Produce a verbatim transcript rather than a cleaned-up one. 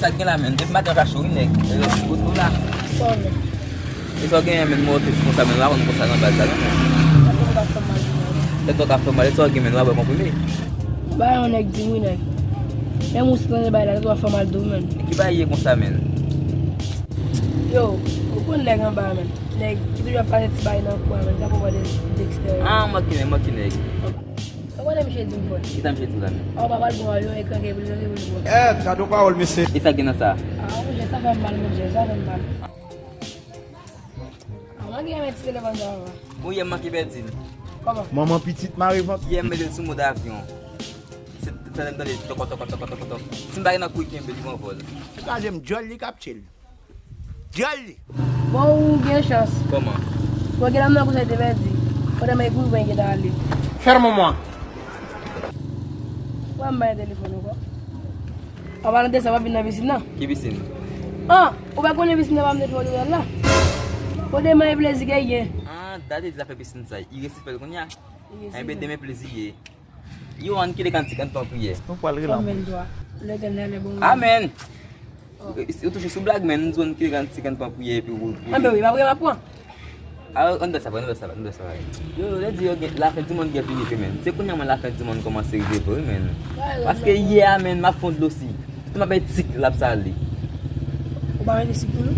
Sa k gen la, menn? Depi maten w chache w wi, nèg. E lòt sou wout nou la. Kòman? E sa w genyen, menn? Mò tris konsa, menn, w pa konn konsa nan baz la, non, menn. Tèt ou ka fè w mal. Tèt ou ka fè w mal. E sa w gen, menn? W ap bwè konprime? Ba yon nèg di m wi, nèg. Menm ou se bay la, tèt ou ka fè w mal tou, menn. E ki bagay ye konsa, menn? Yo, ou konn nèg anba a, menn. Nèg ki toujou ap pase ti bagay nan kou a, menn. Sa pou pale Dexter. Ah, mò ki nèg, mò ki nèg. Ou konnen misye di m, frè? Ki sa misye di w la, menn? Aw, papa l bon, yo, e kranke pou l, kranke pou l bon. Eh, gade yon pawòl, mesye. E sa gen nan sa? Ah, monchè, sa fè m mal, monchè, sa fè m mal. Ah, manke men ti telefòn sa, papa. Bon, yè m manke pèdi l. Kòman? Manman pitit mare vant. Yè m mete l sou mòd avyon. Se tande m tande tòkò, tòkò, tòkò, tòkò, tòkò. Si m pa gen nan kou, kenbe l, li pran vòl. Kraze m, djòl li k ap tye l. Dyòl li. Bon, ou gen chans. Kòman? Bon, gen lòm nan konsèy te pèdi. Pandan mwen kouri, mwen gentan ale. Ferme-moi. Wè m bay telefòn ankò. An palan de sa, w ap vin nan pisin nan. Ki pisin? An, ou pa konnen pisin nan pa m te fè w lè la. Bon, demen e plezi ke gen. An, dat li di l ap fè pisin sa. Li resi fè l kounye a. Li resi fè l. Enben, demen plezi ye. Yo, ann kite kantik, ann pran priyè. Nou pral rele. Kòm vennntwa. Letènèl e bon. Amèn. Ou touche sou blag, men nou di w ann kite kantik, ann pran priyè, epi ou, ou. Anben wi, pa priyè m ap pran. A, ann bèl sa, ann bèl sa, ann bèl sa. Yo, yo, lè di yo gen, lafen di mond gen fini tou, men. Se kounye a, men, lafen di mond kòmanse rive vre, wi, men. Paske yè a, men, m ap fè yon dlo si. Tout m ap bay tik, l ap sale. Ou pa mete sik pou nou?